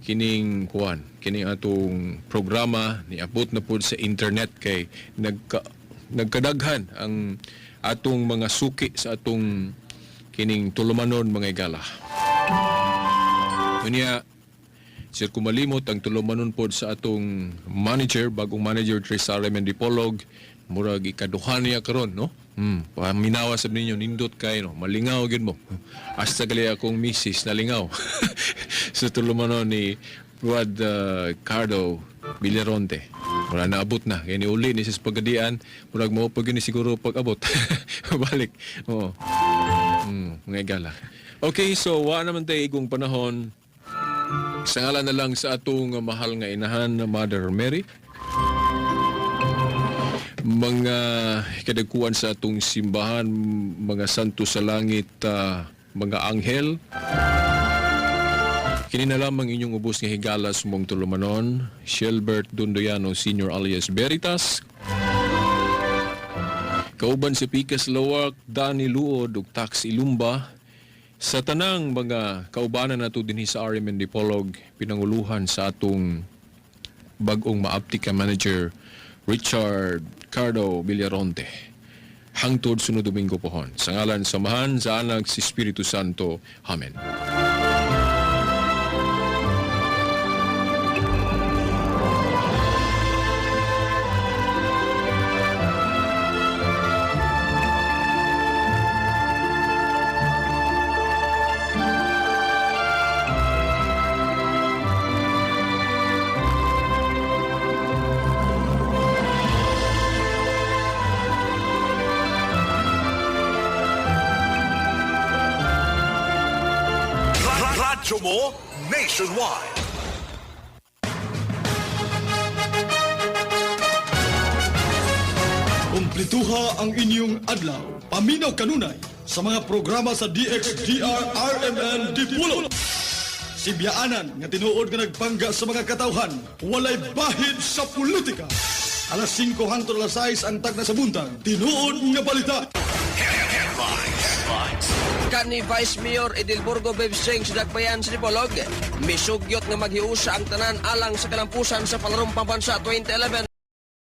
kining kuan, kining atong programa niabot na pud sa internet kay nagkadaghan ang atong mga suki sa atong kining tulumanon, mga igala. Unya Sir kumalimot ang tulumanon pod sa atong manager, bagong manager Tris R. Dipolog, murag ikaduha niya karon, no? Paminawa sa ninyo, nindot kay, no, malingaw gyud mo. Hasta gali akong misis nalingaw sa tulumanon ni Brad Cardo Villaronte. Mura naabot na kay ni uli ni sa pagadian, murag mo pag ni siguro pag-abot. Balik. Oo. Mga igala. Okay, so wa naman tayo igong panahon. Sa ngalan na lang sa atong mahal nga inahan na Mother Mary, mga kadagkuan sa atong simbahan, mga santo sa langit, mga anghel, kini na lamang inyong ubos nga higala sumong tulumanon, Shelbert Dondoyano Sr. alias Veritas, kauban si Pikas Lawak, Danny Luod ug Tax Ilumba, sa tanang mga kaubanan nato dinhi sa RMN Dipolog, pinanguluhan sa atong bag-ong maaptika manager Richard Cardo Villaronte. Hangtod sunod Domingo pohon. Sa ngalan sa Amahan, sa Anak, sa Espiritu Santo. Amen. Radyo mo nationwide. Kumplituha ang inyong adlaw. Paminaw kanunay sa mga programa sa DXDR RMN Dipolog. Sibyaanan nga tinuod nga nagpangga sa mga katawhan, walay bahid sa politika. Alas 5 hangtod alas 6 ang tagna sa buntag. Tinuod nga balita. Headlines. Headlines. Kani Vice Mayor Edilburgo Bibsing sa Dakbayan sa Dipolog, misugyot nga maghiusa ang tanan alang sa kalampusan sa Palarong Pambansa 2011.